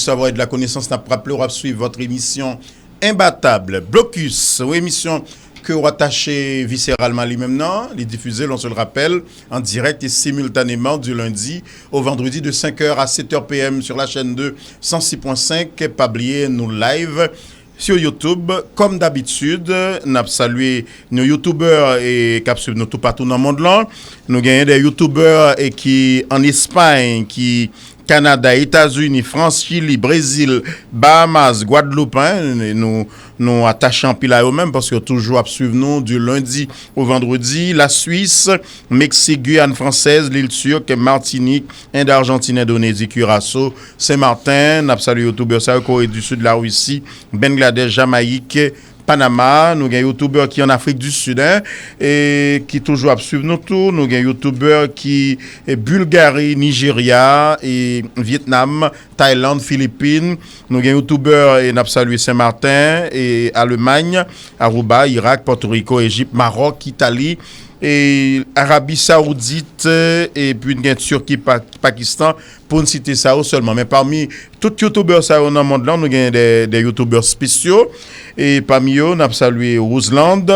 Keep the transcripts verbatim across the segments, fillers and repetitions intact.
savoir et de la connaissance, n ap raple w ap swiv votre émission Imbattable. Blocus, yon emisyon ke w atache viscéralement li menm nan, li difize, l'on se le rappelle, en direct et simultanément du lundi au vendredi de cinq heures à sept heures P M sur la chaîne deux cent six point cinq. Pa bliye nou live sur YouTube, comme d'habitude. N ap salye nou youtubè e k ap swiv nou toupatou nan mond lan. Nou genyen de youtubè e ki an Espay, ki Kanada, Etazini, Frans, Chili, Brezil, Bahamas, Gwadloup, en, nou, nou atache anpil a yo menm paske yo toujou ap swiv nou du lundi au vendredi. La Swis, Meksik, Giyàn Fransèz, Lil Tirk, Matinik, End, Ajantin, Endonezi, Kiraso, Sen Marten. N ap salye youtubè sa yo, Kore di Sid, Larisi, Bangladèch, Jamayik, Panama. Nou gen youtubè ki an Afrik di Sid, en, e ki toujou ap swiv nou tou. Nou gen youtubè ki, e, Bulgari, Nijerya, e Vyetnam, Tayland, Filipin. Nou gen youtubè, e n ap salye Sen Marten, e Alemany, Aruba, Irak, Pòtoriko, Ejip, Maròk, Itali, e Arabi Saoudit, epi n gen Tiki, Pa-, Pakistan, pou n site sa yo sèlman. Men pami tout youtubè sa yo nan mond lan, nou gen de, de youtubè spesyo. E pami yo, n ap salye Roseland,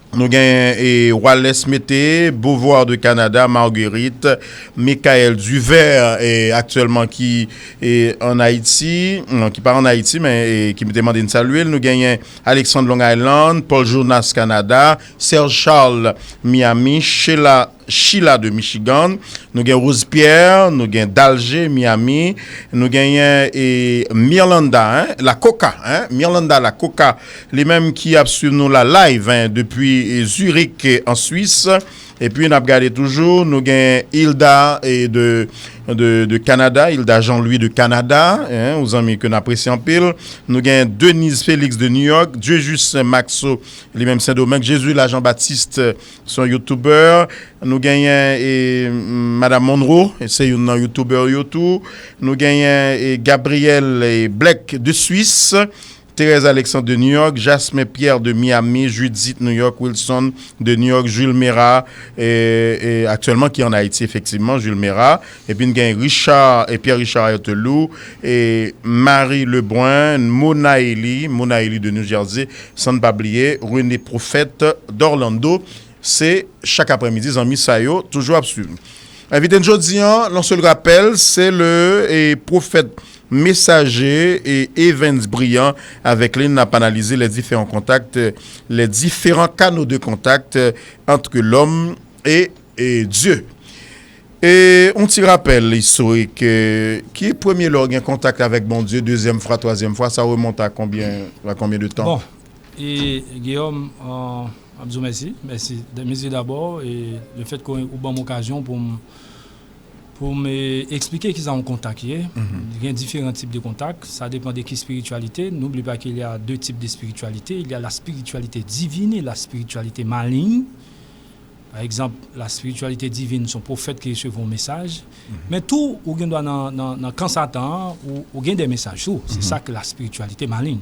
nou gen, e, Wallace Mété, Beauvoir de Canada, Marguerite, Michael Duvert, e, aktyèlman ki, e, an Ayiti, non, ki pa an Ayiti, men, e, ki te mande n salye l. Nou genyen Alexandre Long Island, Paul Jonas Canada, Serge Charles Miami, Sheila, Sheila de Michigan, nou gen Rose Pierre, nou gen Dalger Miami, nou genyen, e, Mirlanda, en, La Coca, en, Mirlanda La Coca, li menm ki ap swiv nou la live, en, depi, e, Zurich, e, an Swis. Epi n ap gade toujou, nou gen Hilda, e, de, de, de Canada, Hilda Jean-Louis de Canada, en, yon zanmi ke n apresye anpil. Nou gen Denise Félix de New York, Dieujuste Maxo, li menm Sendomeng, Jésus la Jean-Baptiste, se yon youtubè. Nou genyen, e, Madame Monroe, se youn nan youtubè yo tou. Nou genyen, e, Gabriel, e, Black de Suisse, Thérèse Alexandre de New York, Jasmin Pierre de Miami, Judith New York, Wilson de New York, Jules Mera, e, e, aktyèlman ki an Ayiti, efektivman, Jules Mera. Epi n gen Richard, e, Pierre Richard Ayotelou, e, Marie Lebrun, Mona Elie, Mona Elie de New Jersey, san n pa bliye René Prophète d'Orlando. Se chak aprèmidi, zanmi sa yo toujou ap swiv. Envite n jodi an, l'on se le rappelle, c'est le, e, pwofèt mesaje, e, Evans Brillant. Avec lui, n ap analize les différents contacts, les différents canaux de contact, e, entre l'homme et, et Dieu. E yon ti rapèl istorik, e, ki premye lè w gen kontak avèk Bondye, dezyèm fwa, twazyèm fwa, sa remonte a konbyen, a konbyen de tan? Bon, e, Guillaume, euh, m ap di w mèsi. Mèsi. Mèsi dabò, e, le fait que ou ban m okazyon pou m, pou m, e, eksplike kisa yon kontak ye. Mhm. Gen diferan tip de kontak. Sa depan de ki espirityalite. N'oublie pas qu'il y a deux types de spiritualité. Il y a la spiritualité divine et la spiritualité maligne. Pa egzanp, la spiritualité divine, se yon pwofèt ki resevwa yon mesaj. Mhm. Men tou, ou gen dwa nan, nan, nan kan Satan an, ou, ou gen de mesaj tou. Se Mhm. sa ke la spiritualité maligne.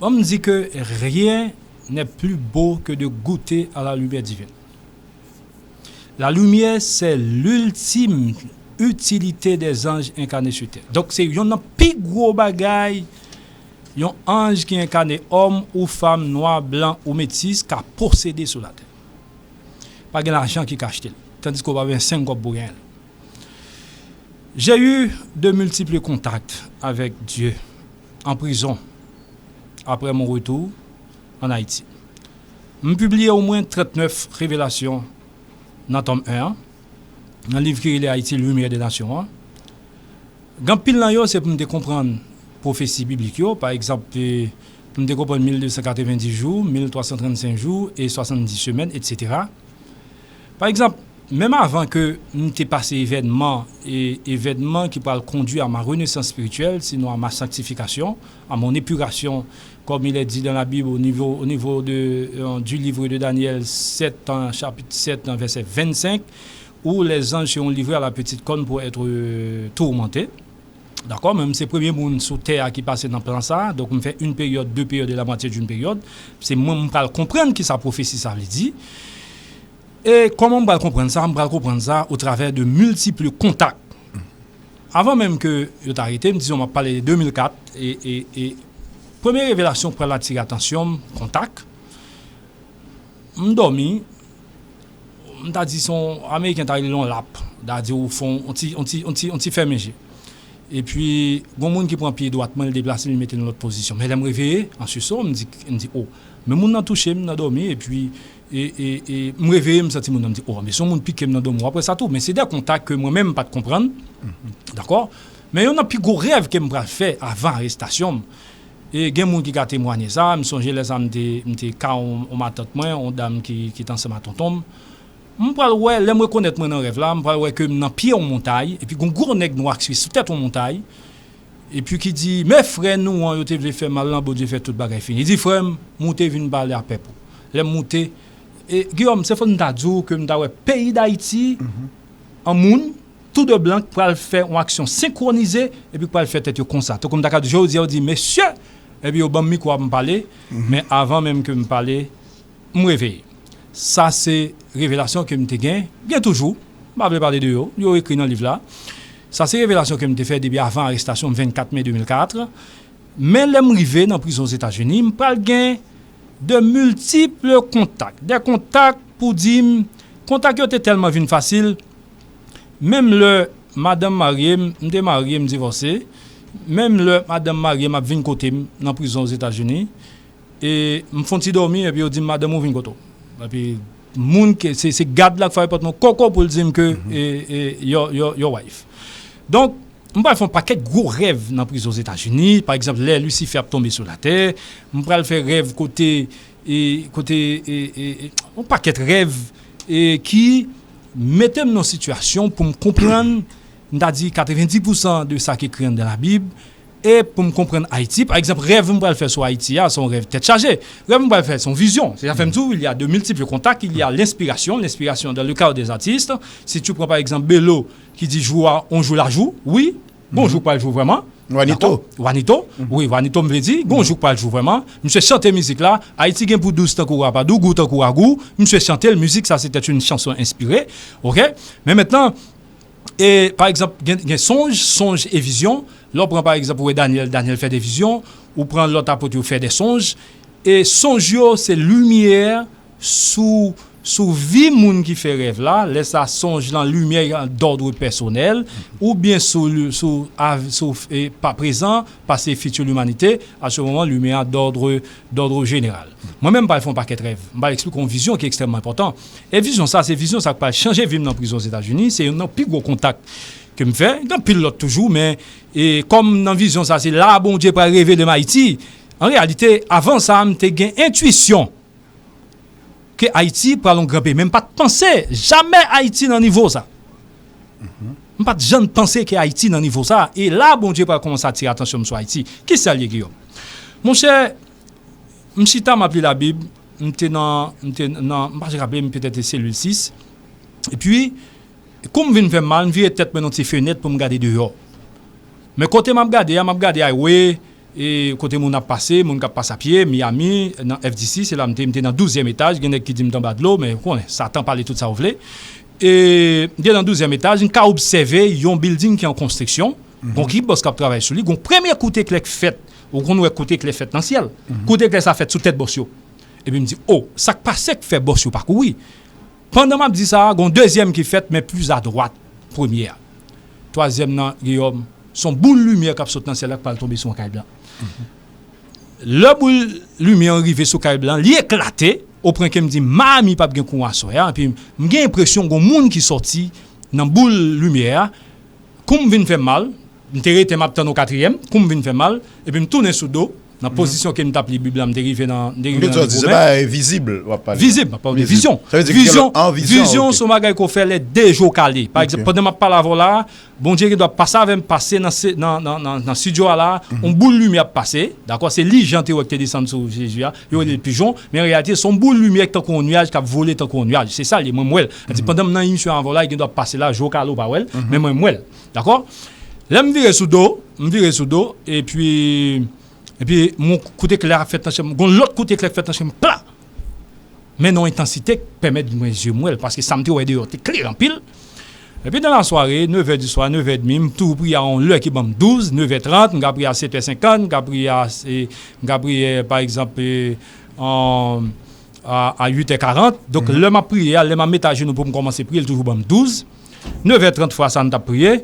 Bon, m di que rien n'est plus beau que de goûter à la lumière divine. La lumière, c'est l'ultime utilité des anges incarnés sur terre. Donk, se youn nan pi gwo bagay yon anj ki enkane, òm ou fanm, nwa, blan ou metis, ka posede sou latè. Pa gen lajan ki ka achte l. Tandiske w pa bezwen senk kòb pou genyen l. J'ai eu de multiples contacts avec Dieu en prison après mon retour en Haïti. M pibliye omwen trannèf revelasyon nan tòm en an, nan liv ki rele Ayiti, Limyè de Nasyon an. Gen anpil nan yo, se pou m te konprann pwofesi biblik yo. Pa egzanp, e, pou m te konprann mil de san katrevenndis jou, mil twa san trannsenk jou e swasanndis semèn, etsetera. Pa egzanp, menm avan ke m te pase evènman, e, evènman ki pral conduire à ma renaissance spirituelle, sinon à ma sanctification, à mon épuration, comme il est dit dans la Bible au niveau, au niveau de, euh, du livre de Daniel sept, en chapitre sept, en verset vingt-cinq, où les anges seront livrés à la petite corne pour être, euh, tourmentés. Dakò, men m se premye moun sou tè a ki pase nan plan sa a. Donk, m fè une période, deux périodes et la moitié d'une période. Se mwen, m pral konprann ki sa pwofesi sa vle di. E kòman m pral konprann sa? M pral konprann sa au travers de multiples contacts. Avan menm ke yo t arete m, dizon m ap pale de de mil kat, e, e, e premye revelasyon k pral atire atansyon m, Kontak, m dòmi, m ta di se yon, Ameriken ta rele l yon lap, ta di ou fè yon, yon ti, yon ti, yon ti, yon ti fèmen je. Epi, gon moun ki pran pye dwat mwen, l deplase l, l mete l nan lòt pozisyon. Men lè m reveye, an siso, m di, m di, o. Men moun nan touche m nan dòmi, epi, e, e, e, m reveye, m santi moun nan, m di, o, men se yon moun pike m nan dòmi, apre sa tou. Men se de kontak ke mwen menm m pa t konprann. Dakò? Men youn nan pi gwo rèv ke m pral fè avan arestasyon m, e gen moun ki ka temwanye sa, m sonje lè sa m te, m te ka yon, yon matant mwen, yon dam ki, ki te ansanm a tonton m. M pral wè, lè m rekonèt mwen nan rèv la, m pral wè ke m nan pye yon montay, epi gon gwo nèg nwa ki sou tèt yon montay, epi ki di, men frè nou an, yo te vle fè mal lan, Bondye fè tout bagay fini. Li di, frè m, moute vin pale a pèp ou. Lè m moute, e, Guillaume, se fò m ta di w ke m ta wè peyi Dayiti, an moun, tou de blan, k pral fè yon aksyon senkwonize, epi k pral fè tèt yo konsa. Tankou m ta ka di, jodi a, yo di, mesye, epi yo ban m mikwo a pou m pale, men avan menm ke m pale, m reveye. Sa se revelasyon ke m te gen, gen toujou, m pa vle pale de yo, yo ekri nan liv la. Sa se revelasyon ke m te fè depi avan arestasyon m, vennkat me de mil kat. Men lè m rive nan prizon Ozetazini, m pral gen de miltip kontak. De kontak pou di m, kontak yo te tèlman vin fasil, menm lè madanm marye m, m te marye, m divòse, menm lè madanm marye m ap vin kote m nan prizon Ozetazini, e m fè yon ti dòmi, epi yo di m, madanm ou vin kote w. Epi moun ke, se, se gad la k frape pòt mwen koko pou l di m ke, e, e, your, your, your wife. Donk, m pral fè yon pakèt gwo rèv nan prizon Ozetazini. Pa egzanp, lè Lisifè ap tonbe sou latè, m pral fè rèv kote, e, kote, e, e, e, yon pakèt rèv, e, ki mete m nan sitiyasyon pou m konprann, m ta di katrevendi pousan de sa ki ekri anndan Labib, e pou m konprann Ayiti. Pa egzanp, rèv m pral fè sou Ayiti a, se yon rèv tèt chaje. Rèv m pral fè, se yon vizyon. Se sa fè m di w, il y a de multiples contacts, il y a l'inspiration, l'inspiration dans le cadre des artistes. Si tu prends par exemple Belo, ki di jou a, on jou la jou, wi, gon jou k pral jou vrèman. Wanito. Dakò? Wanito, wi, Wanito m vle di, gon jou k pral jou vrèman. Misye chante mizik la, Ayiti gen pou dous tankou rapadou, gou tankou ragou. Misye chante l, mizik sa se tèt yon chanson enspire. Oke? Men mentnan, e, pa egzanp, gen, gen sonj, sonj e vizyon. Lè w pran pa egzanp, ou wè Danyèl, Danyèl fè de vizyon, ou pran lòt apot yo fè de sonj. E sonj yo, se limyè sou, sou vi moun ki fè rèv la. Lè sa, sonj lan, limyè an d'ordre pèsonèl, oubyen sou, sou, av-, sou, e, pa prezan, pase, fiti, limanite. À ce moment, limyè an d'ordre, d'ordre général. Mwen menm, m pral fè yon pakèt rèv. M pral eksplike yon vizyon ki ekstrèmman enpòtan. E vizyon sa, se vizyon sa k pral chanje vi m nan prizon Ozetazini. Se youn nan pi gwo kontak ke m fè. Gen anpil lòt toujou, men, e, kòm nan vizyon sa, se la Bondye pral revele m Ayiti. An reyalite, avan sa, m te gen entwisyon ke Ayiti pral yon gran peyi. Men m pa t panse jamè Ayiti nan nivo sa. M pa t janm panse ke Ayiti nan nivo sa. E la, Bondye pral kòmanse atire atansyon m sou Ayiti. Kisa l ye, Guillaume? Monchè, m chita, m ap li Labib, m te nan, m te nan, m pa raple m, petèt se selil sis. Epi, kou m vin fè m mal, m vire tèt mwen nan ti fenèt pou m gade deyò. Men kote m ap gade a, m ap gade highway, e kote moun ap pase, moun k ap pase a pye, Miami, nan F D C, se la m te, m te nan douzyèm etaj, gen nèg ki di m t anba dlo, men ou konnen, Satan pale tout sa w vle. E m te nan douzyèm etaj, m ka obsève yon building ki an konstriksyon, gon kibòs k ap travay sou li, gon premye kout eklè k fèt, ou konn wè kout eklè fèt nan syèl. Kout eklè sa fèt sou tèt bòs yo. Epi m di, o, sa k pase k fè bòs yo pa kouri? Pandan m ap di sa, gon dezyèm ki fèt, men plis adwat premye a. Twazyèm nan, Guillaume, se yon boul limyè k ap sot nan syèl la k pral tonbe sou yon kay blan. Lè boul limyè an rive sou kay blan, li eklate, o pwen ke m di, Miami p ap gen kouran aswè a, epi m gen enpresyon gon moun ki sòti nan boul limyè a, kou m vin fè m mal, m te rete m ap tann yon katriyèm, kou m vin fè m mal, epi m tounen sou do, nan pozisyon ke m t ap li Bib la, m te rive nan, m te rive nan nivo men. Vizib, w ap pale. Vizib, m ap pale de vizyon. Sa vle di gen lòt, an vizyon, vizyon, ok. Se yon bagay ke w fè lè de je w kale. Pa egzanp, pandan m ap pale avè w la, Bondye gen dwa pase avè m, pase nan, nan, nan, nan, nan estidyo a la, yon boul limyè ap pase, dakò, se li Jan te wè ki te desann sou Jezi a, yo rele l pijon, men an reyalite, se yon boul limyè ki tankou yon niyaj k ap vole tankou yon niyaj. Se sa l ye, mwen m wè l. Sa di, pandan m nan emisyon an avè w la, li gen dwa pase la, je w kale, w pa wè l, men mwen m wè l. Dakò? Lè m vire sou do, m vire sou do, epi, epi, yon kout eklè fèt nan chanm, gon lòt kout eklè k fèt nan chanm, pla! Men nan yon entansite k pèmèt mwen je m wè l, paske sa m te wè deyò te klere anpil. Epi dan lasware, nevè di swa, nevè edmi, m toujou priye a yon lè ki ban m douz, nevè trant, m ka priye a setè senkant, m ka priye a, e, m ka priye, pa egzanp, e, an, a, a uitè karant. Donk, lè m ap priye a, lè m ap met ajenou pou m kòmanse priye, l toujou ban m douz. Nevè trant fwa sa, n t ap priye.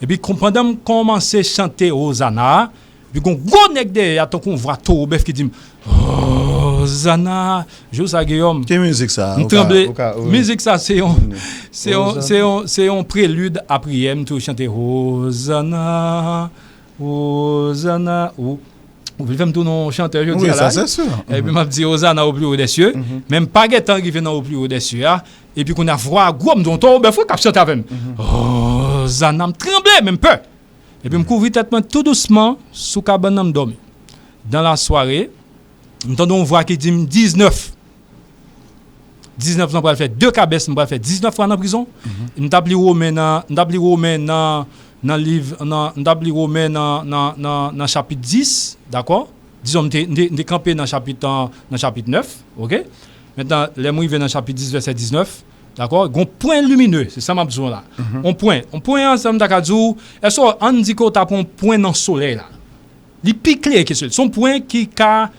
Epi, kon-, pandan m kòmanse chante Ozana a, epi gon gwo nèg dèyè a, tankou yon vwa towo bèf ki di m, Ozana! Jou sa, Guillaume, Ki mizik sa? M tranble. Mizik sa, se yon, se yon, se yon, se yon prelid a priyè, m toujou chante Ozana, Ozana. Ou, ou vle fè m tounen yon chantè jodi a la? Epi m ap di Ozana au plus haut des cieux, men m pa gentan rive nan au plus haut des cieux a. Epi kounye a vwa a gwo, m di yon towo bèf wi k ap chante avè m. Ozana, m tranble, men m pè. Epi m kouvri tèt mwen tou dousman sou kabann nan, m dòmi. Dan lasware, m tande yon vwa ki di m diznèf. Diznèf lan pral fè de kabès, m pral fè diznèf fwa nan prizon. M t ap li Women nan, m t ap li Women nan, nan liv, nan, m t ap li Women nan, nan, nan, nan chapit dis, dakò? Dizon, m te, m te, m te kanpe nan chapit, nan chapit nèf, oke? Mentnan, lè m rive nan chapit dis, vèsè diznèf, dakò? Gon pwen limine, se sa m ap di w la. On pwen. On pwen an, sa m ta ka di w, èske w, ann di ke w ta pran yon pwen nan solèy la. Li pi klere ke solèy. Se yon pwen ki ka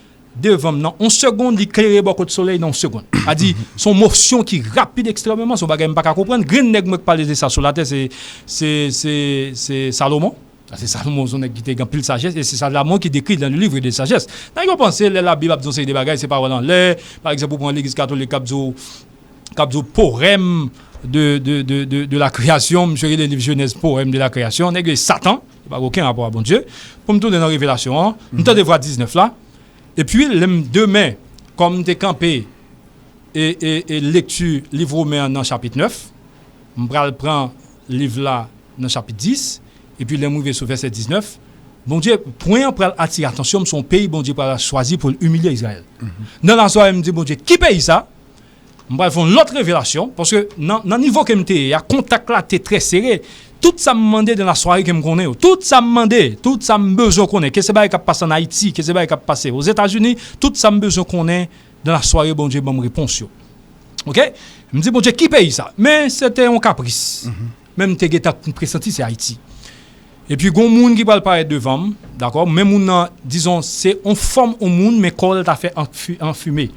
devan m nan yon segonn, li klere bò kot solèy nan yon segonn. A di, se yon mosyon ki rapid ekstrèmeman, se yon bagay m pa ka konprann. Grenn nèg mwen k pale de sa sou latè, se, se, se, se Salomon. Sa se Salomon, se yon nèg ki te gen anpil sajès, e se Salomon ki dekri dans le livre de sagesse. Nèg yo panse, lè Labib ap di yon seri de bagay, se pawòl anlè. Pa egzanp, ou pran legliz katolik k ap di w, k ap di w poème de, de, de, de, de la création, misye rele liv Jenèz poème de la création, nèg yo e Satan, li pa gen okenn rapò a Bondye. Pou m tounen nan Revelasyon an, m tande vwa diznèf la, epi lè m demen, kòm m te kanpe, e, e, e lekti liv Women an nan chapit nèf, m pral pran liv la nan chapit dis, epi lè m rive sou vèsè diznèf, Bondye, pwen an pral atire atansyon m sou yon peyi Bondye pral chwazi pou l imilye Izrayèl. Nan lasware, m di Bondye, ki peyi sa? M pral fè yon lòt revelasyon, paske nan, nan nivo ke m te ye a, kontak la te trè sere. Tout sa m mande nan lasware ke m konnen yo. Tout sa m mande, tout sa m bezwen konnen. Ke se bagay k ap pase ann Ayiti, ke se bagay k ap pase Ozetazini, tout sa m bezwen konnen nan lasware, Bondye ban m repons yo. Oke? M di, Bondye, ki peyi sa? Men se te yon kapris. Men m te gentan presanti se Ayiti. Epi gon moun ki pral parèt devan m, dakò? Men moun nan, dizon, se yon fòm yon moun, men kò l ta fè an fi-, an fime.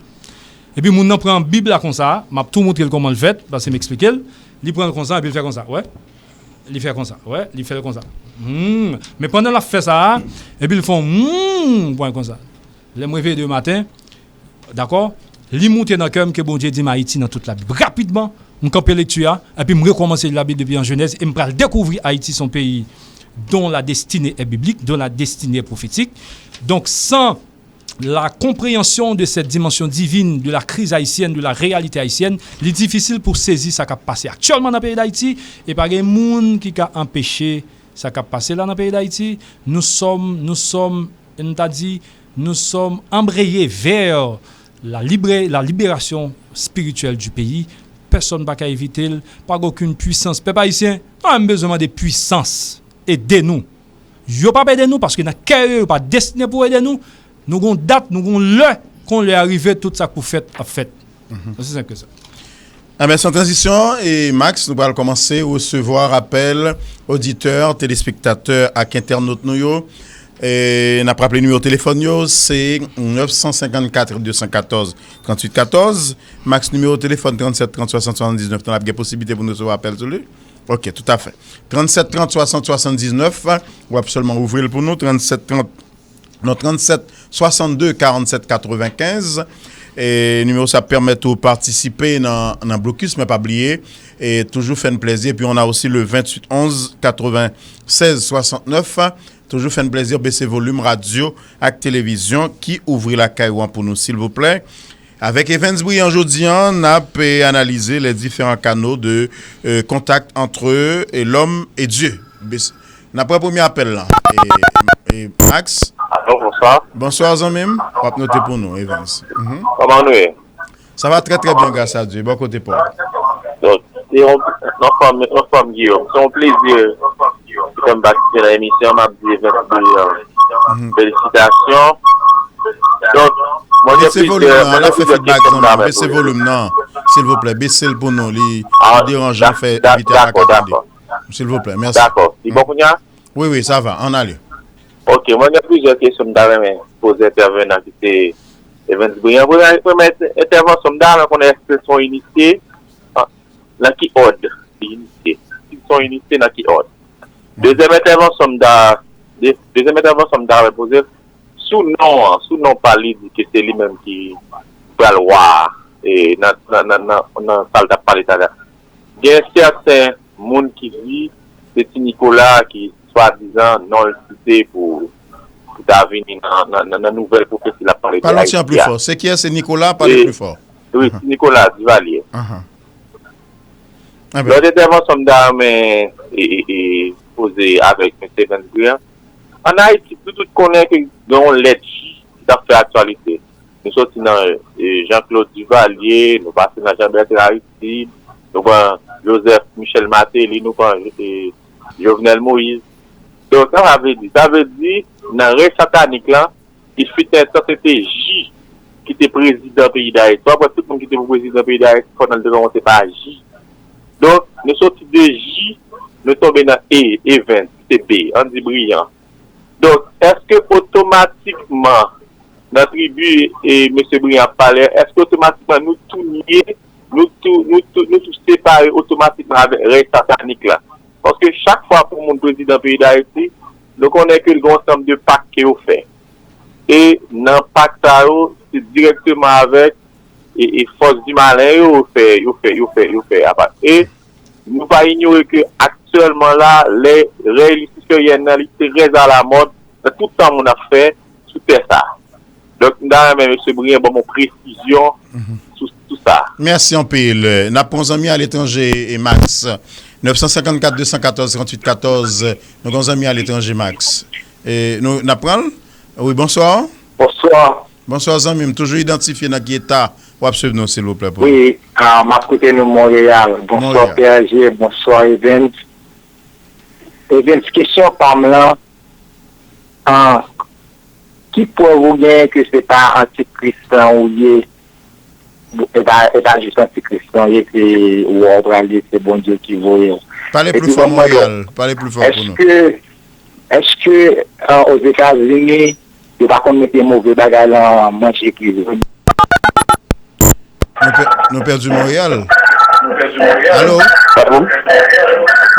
Epi moun nan pran Bib la konsa, m ap tou montre l kòman l fèt, paske m eksplike l. Li pran l konsa, epi l fè konsa, wè. Li fè konsa, wè, li fè l konsa. Hmm. Men pandan l ap fè sa a, epi l fè yon hmm, pwen konsa. Lè m reveye demen maten, dakò, li moute nan kè m ke Bondye di m Ayiti nan tout Labib. Rapidman, m kanpe lekti a, epi m rekòmanse li Labib depi an Jenèz, e m pral dekouvri Ayiti se yon peyi dont la destinée est biblique, dont la destinée est prophétique. Donc, sans la compréhension de cette dimension divine de la crise haïtienne, de la réalité haïtienne, li difisil pou sezi sa k ap pase aktyèlman nan peyi Dayiti, e pa gen moun ki ka anpeche sa k ap pase la nan peyi Dayiti. Nous sommes, nous sommes, nou ta di, nous sommes embrayés vers la libre-, la libération spirituelle du pays. Pèsonn pa ka evite l, pa gen okenn pwisans. Pèp ayisyen, nou pa menm bezwen mande pwisans ede nou. Yo p ap ede nou paske nan kè yo, yo pa destine pou ede nou. Nou gon dat, nou gon lè, kon lè a rive, tout sa k pou fèt ap fèt. Osi senp ke sa. Enben, san tranzisyon, e Max, nou pral kòmanse resevwa apèl oditè, telespektatè ak entènot nou yo. E n ap raple nimewo telefòn yo, se nèf san senkannkat de san katòz tranntuit katòz. Max, nimewo telefòn trannsèt trant swasann swasanndiznèf, n ap gen posiblite pou nou resevwa apèl sou li. Ok, toutafè. Trannsèt trant swasann swasanndiznèf, w ap sèlman ouvri l pou nou, trannsèt trant, non, trannsèt swasannde karannsèt katrevenkenz. E nimewo sa ap pèmèt ou patisipe nan, nan blokis, men pa bliye, e toujou fè n plèzi. Epi on a osi le venntuit onz katrevensèz swasantnèf. Toujou fè n plèzi, bese volim radyo ak televizyon ki ouvri lakay ou an pou nou, silvouplè. Avèk Evens Briand jodi a, n ap, eh, analize les différents canaux de, eh, contact entre, eh, l'homme et Dieu. Bes-, n ap pran premye apèl la. Eh, eh, Max. Alo, bonswa. Bonswa, zanmi m. W ap note pou nou, Evens. Mhm. Kòman nou ye? Sa va trè, trè byen, gras a Dye. Bò kote pa w. Donk, se yon, yon fanm, yon fanm, Guillaume. Se yon plezi pou m patisipe nan emisyon. M ap di Evens Briand, felisitasyon. Donk, mwen gen plizyè, mwen gen plizyè kesyon m ta renmen poze. Bese volim nan, bese volim nan. silvouplè, bese l pou nou. Li, li deranjan, fè envite a pa ka tande. Silvouplè, mèsi. Dakò. Li bon kounye a? Wi, wi, sa va. Ann ale. Ok, mwen gen plizyè kesyon m ta renmen poze entèvenan ki se Evens Brian. Premye, premye entèvansyon m ta renmen konnen èske se yon inite, ah, nan ki òd li inite? Si se yon inite, nan ki òd? Dezyèm entèvansyon m ta, de, dezyèm entèvansyon m ta renmen poze, sou non an, sou non pa l, li di ke se li menm ki pral wa a, e nan, nan, nan, nan, nan sa l t ap pale talè a. Gen sèten moun ki di se Ti Nikola ki swadizan non l site pou, pou ta vini nan, nan, nan, nan nouvèl pwofesi l ap pale de Ayiti a. Pale yon ti jan pli fò. Se kiyès? Se Nikola? Pale pli fò. Wi, Ti Nikola Divalye. Lòt entèvansyon m ta renmen e, e, e, poze avèk mesye Evens Brian. Ann Ayiti, nou tout konnen ke gen yon lèt J ki t ap fè aktyalite. Nou soti nan, e, Jean Claude Duvalier, nou pase nan Jean Bertrand Aristide, nou pran Joseph Michel Martelly, nou pran, e, Jovenel Moïse. Donk, sa sa vle di? Sa vle di, nan rèy satanik lan, il fut un temps, se te J ki te prezidan peyi Dayiti. W ap wè tout moun ki te pou prezidan peyi Dayiti, fò nan l te kòmanse pa J. Donk, nou soti de J, nou tonbe nan E, Evens, ki se B, ann di Brian. Donk, èske otomatikman, nan tribi e mesye Brian ap pale, èske otomatikman nou tou lye, nou tou, nou tou, nou tou separe otomatikman avèk rèy satanik la? Paske chak fwa pou moun prezidan peyi Dayiti, nou konnen ke l gen yon ansanm de pak ke yo fè. E nan pak sa yo, se dirèkteman avèk e, e fòs di malen yo fè, yo fè, yo fè, yo fè apa. E nou pa inyore ke aktyèlman la, lè rèy lisiferyèn nan li trè alamòd nan tout tan moun ap fè sou tè sa. Donk, m ta renmen mesye Brian ban m yon presizyon sou, sou sa. Mèsi anpil. N ap pran yon zanmi aletranje, e Max. Nèf san senkannkat, de san katòz, tranntuit katòz. Nou gen yon zanmi aletranje, Max. E nou, n ap pran l? Wi, bonswa. Bonswa. Bonswa, zanmi m. Toujou idantifye nan ki eta w ap swiv nou, silvouplè, pou nou. Wi, ah, m ap koute nou Monreyal. Bonswa, Monreyal. P R G, bonswa, Evens. Evens, kesyon pa m lan, ah, ki prèv ou genyen ke se pa antikris lan ou ye? E pa, e pa jis antikris lan ou ye, se ou wè w pral ye, se Bondye ki voye w. Pale pli fò, Monreyal. Pale pli fò pou nou. Èske, èske, ah, Ozetazini, yo pa konn mete move bagay lan manje prizonye? Nou pè-, nou pèdi Monreyal. Alo? Alo?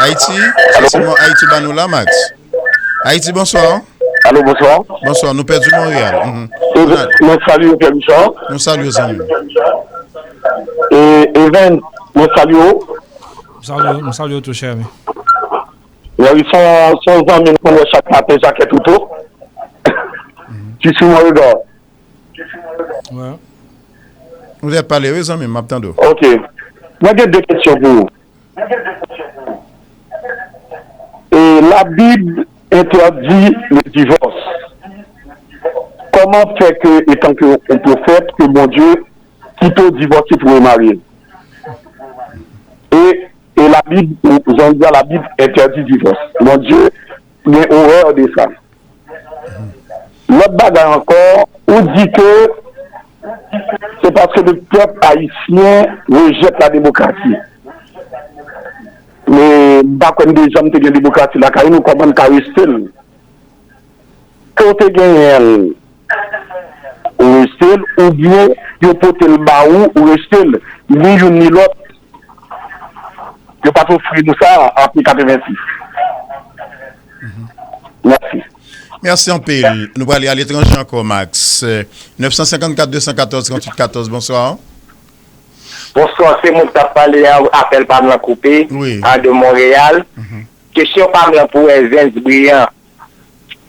Ayiti? Alo? Se sèlman Ayiti ba nou la, Max. Ayiti, bonswa. Alo, bonswa. Bonswa, nou pèdi Monreyal. Mhm. E, mwen salye w, Pierre Richard. Nou salye w, zanmi m. E, Evens, mwen salye w. M salye w, m salye w tou, chè mi. Wi, se yon, se yon zanmi m mwen wè chak maten, Jakèt Oto. Ki sou mwen rega. Wi. Ou te pale, wi, zanmi m, m ap tande w. Ok. Mwen gen de kesyon pou ou. E Labib entèdi le divòs. Kòman fè ke, etan ke yon pwofèt, ke Bondye kite w divòse pou remarye? E, e Labib, jan w di a, Labib entèdi divòs. Bondye gen orè de sa. Lòt bagay ankò, ou di ke se paske le pèp ayisyen rejèt la demokrasi. Men, m pa kwè n te janm te gen demokrasi lakay nou, kòman n ka rejte l? Ke w te genyen l, ou rejte l, oubyen yo pote l ba ou, ou rejte l. Ni youn ni lòt, yo pa t ofri nou sa apre katrevensis. Mèsi. Mèsi anpil. Nou prale aletranje ankò, Max. Nèf san senkannkat, de san katòz, tranntuit katòz, bonswa. Bonswa, se moun k ap pale a, apèl pa m lan koupe, wi, a, de Monreyal. Mhm. Kesyon pa m lan pou Evens Brian.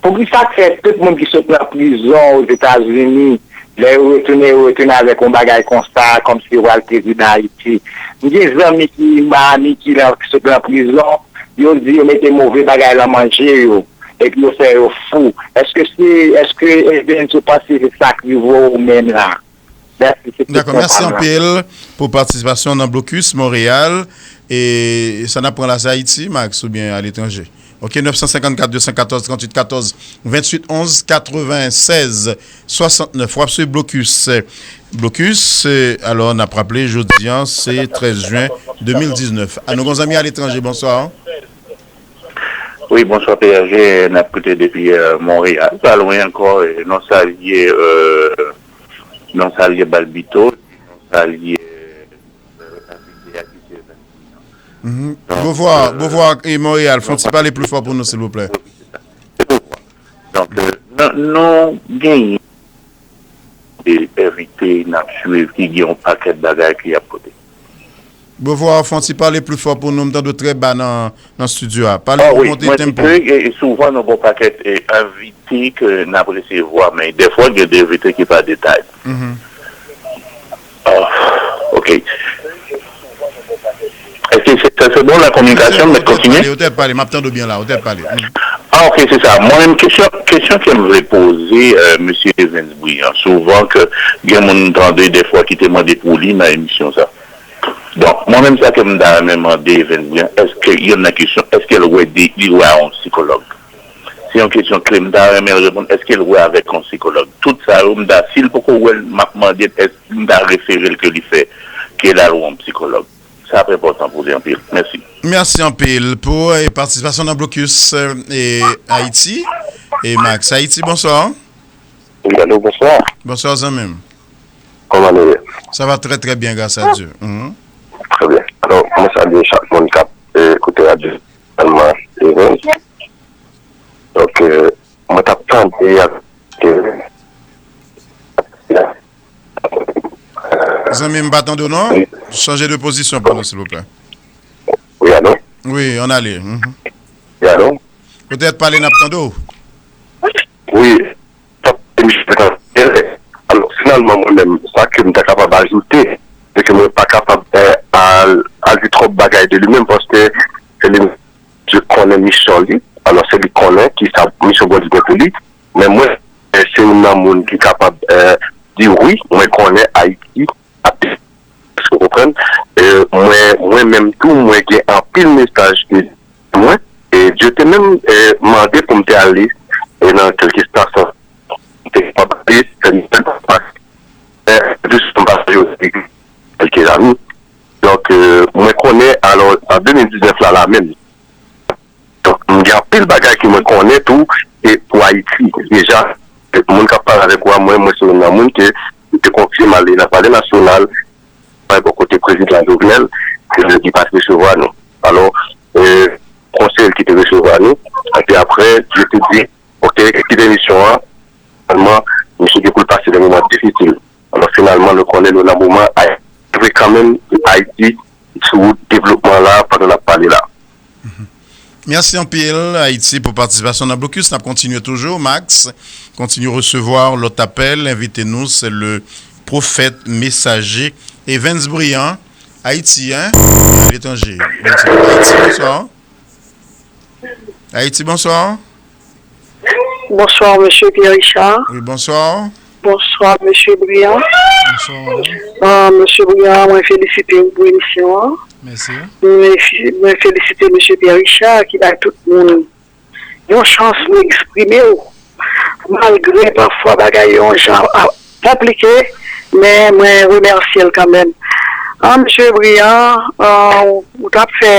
Poukisa k fè tout moun ki sot nan prizon Ozetazini, lè yo retounen, yo retounen avèk yon bagay konsa, kòmsi yo pral prezidan Ayiti? M gen zanmi ki Miami, ki lan, ki sot nan prizon, yo di yo mete move bagay lan manje yo, epi yo fè yo fou. Èske se, èske Evens, ou panse se sa k rive w menm la? Mèsi, se tout. Dakò, mèsi anpil pou patisipasyon nan Blokis Monreyal. E sa n ap pran la, se Ayiti, Max, oubyen aletranje? Ok, nèf san senkannkat, de san katòz, tranntuit katòz, venntuit onz, katrevennsèz, swasantnèf. W ap swiv Blokis. Blokis, eh, alò, n ap raple, jodi a, se trèz jen de mil diznèf. A, nou gon zanmi aletranje, bonswa. Wi, bonswa P R G, n ap koute depi eh, Monreyal. Pa lwen ankò, eh, nou salye, eh, nou salye Balbito, nou salye eh, Repablike a ki se Venn Brian. Bonvwa, bonvwa, e Monreyal, fon ti pale pli fò pou nou, silvouplè. Donk, eh, nou, nou genyen de envite n ap swiv ki gen yon pakèt bagay ki ap pote. Bonvwa, fon ti pale pli fò pou nou, m tande w trè ba nan, nan estidyo a. Pale pou monte tempo. E souvan nou gon pakèt envite ke n ap resevwa, men dèfwa gen de envite ki pa detay. Ah, ok. Èske se se bon la kominikasyon, mèt kontinye? Ou tèt pale, m ap tande w byen la, ou tèt pale. Ah, ok, se sa. Mwen menm, kesyon, kesyon ke m vle poze, euh, mesye Evens Brian, souvan ke gen moun m tande dèfwa ki te mande pou li nan emisyon sa. Donk, mwen menm sa ke m ta renmen mande Evens Brian, èske, yonn nan kesyon, èske l wè de, li wè a yon sikològ? Se yon kesyon kle, m ta renmen l reponn, èske l wè avèk yon sikològ? Tout sa yo, m ta, si l poko wè l, m ap mande l, èske m ta refere l ke li fè, ke l al wè yon sikològ. Sa ap enpòtan pou li anpil. Mèsi. Mèsi anpil pou eh, patisipasyon nan Blokis eh, Ayiti. E Max Ayiti, bonswa. Wi, alo, bonswa. Bonswa, zanmi m. Kòman nou ye? Sa va trè, trè byen, gras a Dye. Mhm. Trè byen. Alò, mwen salye chak moun k ap eh, koute radyo, espesyaman Evans. Donk, eh, mwen t ap tande ak enterè. Zanmi m, pa tande w non. Chanje de pozisyon pou nou, silvouplè. Wi, alo? Wi, ann ale. Mhm. Wi, alo? Petèt pale, n ap tande w. Wi. Alò, finalman, mwen menm, sa ke m ta kapab ajoute, se ke mwen pa kapab eh, al, al di twòp bagay de li menm, paske se li menm ki konnen misyon li. Alò, se li k konnen ki sa misyon Bondye gen pou li. Men mwen, eh, se youn nan moun ki kapab eh, di wi, mwen konnen Ayiti ap, èske w konprann? Eh, mwen, mwen menm tou, mwen gen anpil mesaj ke mwen, e Dye te menm eh, mande pou m te ale eh, nan kèlke estasyon, m te kapab ale, fè misyon pa, eh, jis m pa yo, kèlke zami. Donk, eh, mwen konnen, alò, an de mil diznèf la, la menm, Donk, m gen anpil bagay ke mwen konnen tou e pou Ayiti. Deja, moun k ap pale avèk ou a, mwen, mwen se youn nan moun ke m te konfye m ale nan Palè Nasyonal, mwen bò kote Prezidan Jovenel, ke li pa t resevwa nou. Alò, e, konsèy ki te resevwa nou, epi apre, yo te di, oke, kite misyon an, sèlman, misye gen pou l pase de moman difisil. Alò, finalman, nou konnen nou nan moman Ayiti vle kanmenm Ayiti sou wout devlopman la pandan n ap pale la. Mèsi anpil, Ayiti, pou patisipasyon nan Blokis. N ap kontinye toujou. Max, kontinye resevwa lòt apèl. Envite nou, se le pwofèt mesaje Evens Brian, Ayiti, en, aletranje. Ayiti, bonswa. Ayiti, bonswa. Bonswa, mesye Pierre Richard. Wi, bonswa. Bonswa, mesye Brian. Bonswa, madam. Ah, mesye Brian, mwen felisite w pou emisyon an. Mèsi. Mwen fe- mwen felisite mesye Pierre Richard ki bay tout moun yon chans pou eksprime w. Malgre pafwa bagay yo yon jan ap konplike, men mwen remèsye l kanmenm. Ah, mesye Brian, ah, ou t ap fè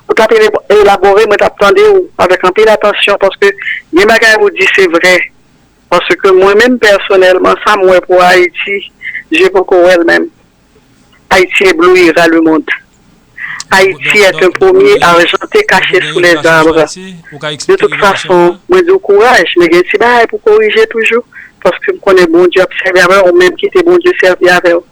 Ou t ap elabore, mwen t ap tande w avèk anpil atansyon paske gen bagay ou di se vrè. Paske mwen menm pèsonèlman, sa m wè pou Ayiti, je poko wè l menm. Haïti éblouira le monde. Haïti est un pommier argenté caché sous les arbres. De toute façon, mwen di w kouraj, men gen ti bagay pou korije toujou, paske m konnen Bondye ap sèvi avè w, ou menm kite Bondye sèvi avè w.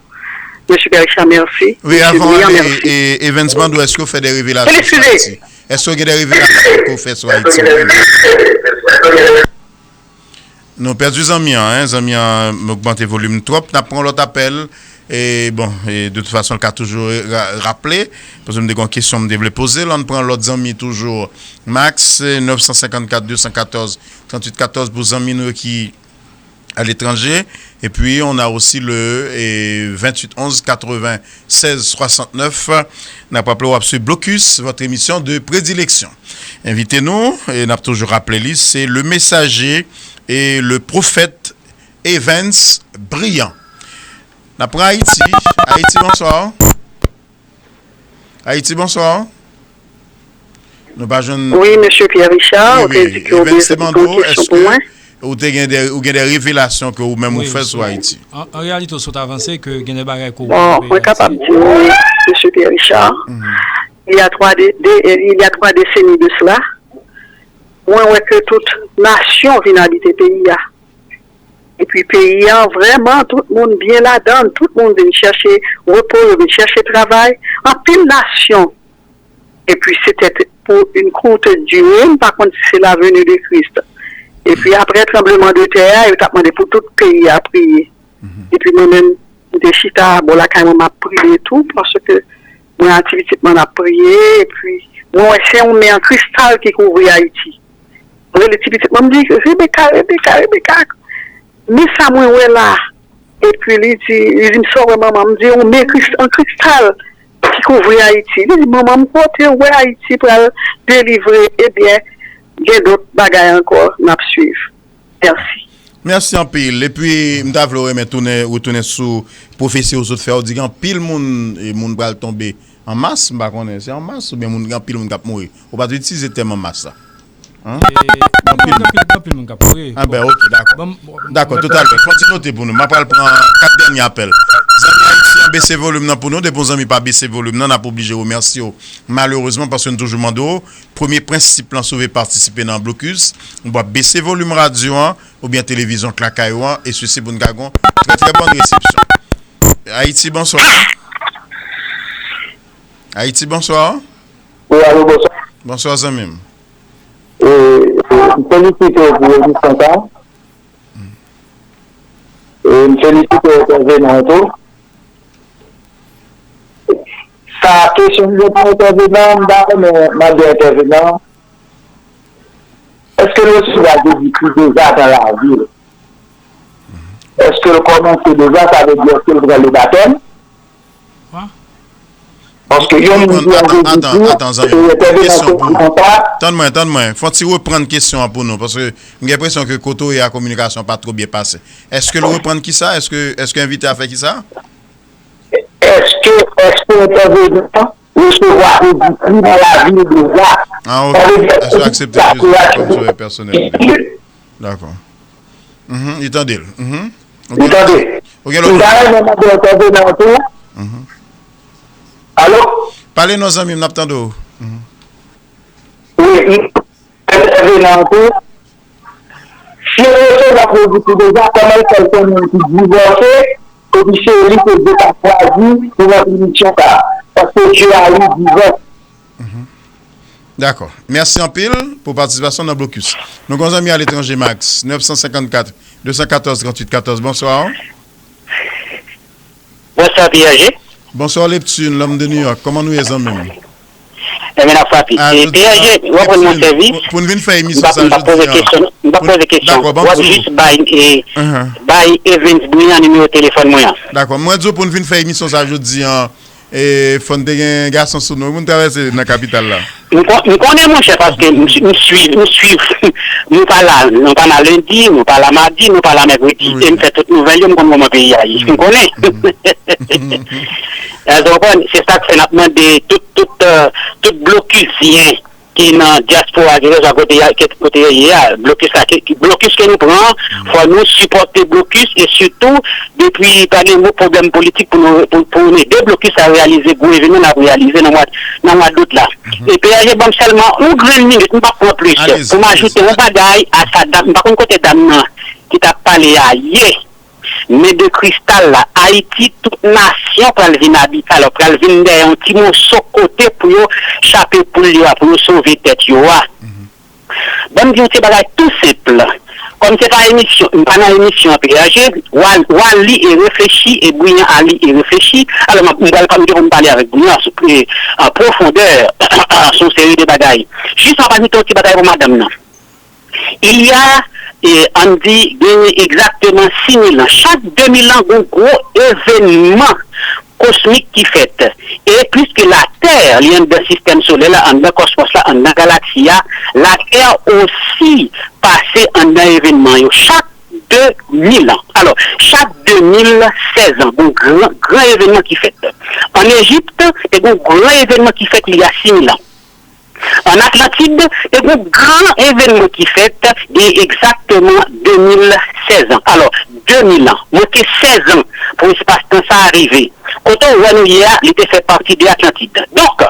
Mesye Pierre Richard, mèsi. Wi, avan w ale, e, Evans mande w èske w fè de revelasyon sou Ayiti. Èske w gen de revelasyon ke w fè sou Ayiti ou menm? Nou pèdi zanmi an, en, zanmi an ogmante volim twòp. N ap pran lòt apèl. E, bon, e, de tout fason, l ka toujou ra- raple. Paske m te gen yon kesyon m te vle poze l. Ann pran lòt zanmi toujou. Max, nèf san senkannkat, de san katòz, tranntuit katòz pou zanmi nou yo ki à l'étranger. Et puis, on a aussi le eh, vingt-huit onze quatre-vingt-seize soixante-neuf. N ap raple w ap swiv Blocus, votre émission de prédilection. Envite nou, e n ap toujou raple li, se Le Messager e le Prophète Evans Brillant. N ap pran Ayiti. Ayiti, bonswa. Ayiti, bonswa. Nou pa jwenn. Wi, mesye Pierre Richard, ou te di ke ou gen yon kesyon pou mwen. Ou te gen de, ou gen de revelasyon ke ou menm ou fè sou Ayiti. An, an reyalite, ou sot avanse ke gen de bagay ke ou... Bon, mwen kapab di w, mesye Pierre Richard, il y a trois, de, de, il y a trois décennies de cela, mwen wè ke tout nasyon vin abite peyi a. Epi peyi an, vrèman, tout moun byen ladan l, tout moun vin chèche repo, yo vin chèche travay. Anpil nasyon. Epi se te pou une courte durée, m pa konn si se la venue de Christ. Epi apre tranbleman de tè a, yo t ap mande pou tout peyi a priye. Epi mwen menm, m te chita bò lakay mwen, m ap priye tou, paske mwen ak ti pitit mwen, n ap priye, epi mwen wè se yon men an kristal ki kouvri Ayiti. Mwen rele ti pitit mwen, m di, Rebeka, Rebeka, Rebeka, men sa mwen wè la. Epi li di, li di m, sa w wè manman? M di, yon men kris-, an kristal ki kouvri Ayiti. Li di, manman, m kote w wè Ayiti pral delivre? Ebyen, gen dòt bagay ankò n ap swiv. Mèsi. Mèsi anpil. Epi, m ta vle w renmen tounen, retounen sou pwofesi w sot fè. Ou di gen anpil moun, e moun pral tonbe an mas, m pa konnen, se an mas oubyen moun, gen anpil moun k ap mouri. Ou pa t itilize tèm an mas la. Hein? Gen anpil moun k ap mouri. Ah ben, ok, dakò. Dakò, toutalè. Fon ti note pou nou. M ap pral pran kat dènye apèl. Zanmi Ayiti an, bese volim nan pou nou. Depi yon zanmi pa bese volim nan, n ap oblije remèsye w. Malerezman, paske n toujou mande w, premye prensip lan si w vle patisipe nan blokis, w ap bese volim radyo an oubyen televizyon k lakay ou an, e sesi pou n ka gon trè, trè bòn resepsyon. Ayiti, bonswa. Ayiti, bonswa. Wi, alo, bonswa. Bonswa, zanmi m. E, e, m felisite w pou emisyon sa. E, m felisite entèvenan an tou. Sa kesyon m gen pou entèvenan, m ta renmen mande entèvenan, èske l resevwa Jezikri deja nan lavi l? Èske l kòmanse deja, sa vle di èske l pran le batèm? Paske yon moun ki an Jezikri, e entèvenan sou konsa. Tann mwen, tann mwen. Fò ti reprann kesyon an pou nou, paske m gen enpresyon ke kote w ye a, kominikasyon pa twò byen pase. Èske l reprann kisa? Èske, èske envite a fè kisa? Èske, èske entèvenan resevwa Jezikri nan lavi l deja? Ah, ok. Èske w aksepte Jezi kòm sovè pèsonèl ou? Dakò. Mhm, li tande l. Mhm. Li tande. Ou gen lòt. M ta renmen mande entèvenan an tou. Mhm. Alo? Pale non, zanmi m, n ap tande w. Mhm. Wi, m, entèvenan an tou. Si l resevwa Jezikri deja, kòman l fè l konnen l te divòse, epi se li ke Dye ta chwazi pou ranpli misyon sa a? Paske Dye a li divòs. Mhm. Dakò. Mèsi anpil pou patisipasyon nan blokis. Nou gen yon zanmi aletranje, Max, nèf san senkannkat, de san katòz, tranntuit katòz. Bonswa. Bonswa, P R G. Bonswa, Leptune, l'homme de New York. Kòman nou ye, zanmi m? Enben, n ap frape. Ah, e, P R G, w ap rann mwen sèvis. Pou, pou n vin fè emisyon sa jodi a. M p ap poze kesyon. M p ap poze kesyon. Dakò, w ap jis bay, e, bay Evans Brillant nimewo telefòn mwen an. Dakò, mwen di w pou n vin fè emisyon sa jodi a. E, fò n te gen gason sou nou, moun travèse nan kapital la. M kon-, m konnen, monchè, paske m, m swiv, m swiv. Nou pa la, nou pa la lendi, nou pa la madi, nou pa la mèkredi. E m fè tout nouvèl yo, m konn kòman peyi a ye. M konnen. Èske w konprann? Se sa k fè n ap mande tout, tout, euh, tout blokisyen ki nan dyaspora, kèlkeswa kote y a, kote yo ye a, blokis la, ke, blokis ke nou pran, fò nou sipòte blokis e sitou depi pa gen gwo pwoblèm politik pou nou, pou, pou nou ede blokis la reyalize gwo evènman n ap reyalize nan mwa, nan mwa dout la. E P R G ban m sèlman yon grenn minit, m p ap pran plis, pou m ajoute yon bagay a sa dam, m pa konn kote dam nan ki t ap pale a ye. Men de kristal la, Ayiti, tout nasyon pral vin abite, alò pral vin dèyè yon ti moso kote pou yo chape poul yo a, pou yo sove tèt yo a. Ban m di yon ti bagay tou senp. Kòm se pa emisyon, m pa nan emisyon an, P R G, w a, w a li e reflechi, e Brillant a li e reflechi. Alò, m ap, m pral pa m te konn pale avèk Brillant sou, e, an pwofondè, sou yon seri de bagay. Jis m ap ajoute yon ti bagay pou madanm nan. Il y a e, ann di, genyen egzakteman sis mil an. Chak de mil an, gon gwo evènman kosmik ki fèt. E piske Latè, li anndan sistèm solè la, anndan kòsmòs la, anndan galaksi a, Latè osi pase anndan evènman yo chak de mil an. Alò, chak de mil sèz an, gon gran, gran evènman ki fèt. Ann Ejip, te gon gran evènman ki fèt li a sis mil an. Ann Atlantid, te gon gran evènman ki fèt gen egzakteman de mil sèz an. Alò, de mil an, manke sèz an pou espas tan sa a rive. Kote w wè nou ye a, li te fè pati de Atlantid. Donk,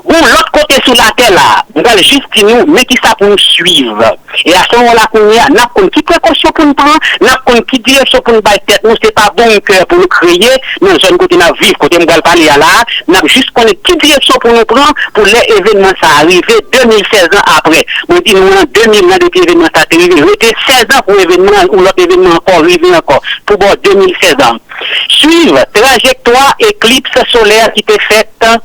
gon lòt kote sou latè la, m pral jis di nou, men kisa pou nou swiv. E a se moman la kounye a, n ap konn ki prekosyon pou n pran, n ap konn ki direksyon pou n bay tèt nou. Se pa bon kè pou nou kreye nan zòn kote n ap viv, kote m pral pale a la a. N ap jis konnen ki direksyon pou nou pran pou lè evènman sa a rive de mil sèz an apre. Mwen di nou an de mil lan depi evènman sa a te rive, rete sèz an pou evènman, yon lòt evènman ankò rive ankò pou bò de mil sèz an. Swiv trajektwa eklips solè ki te fèt an,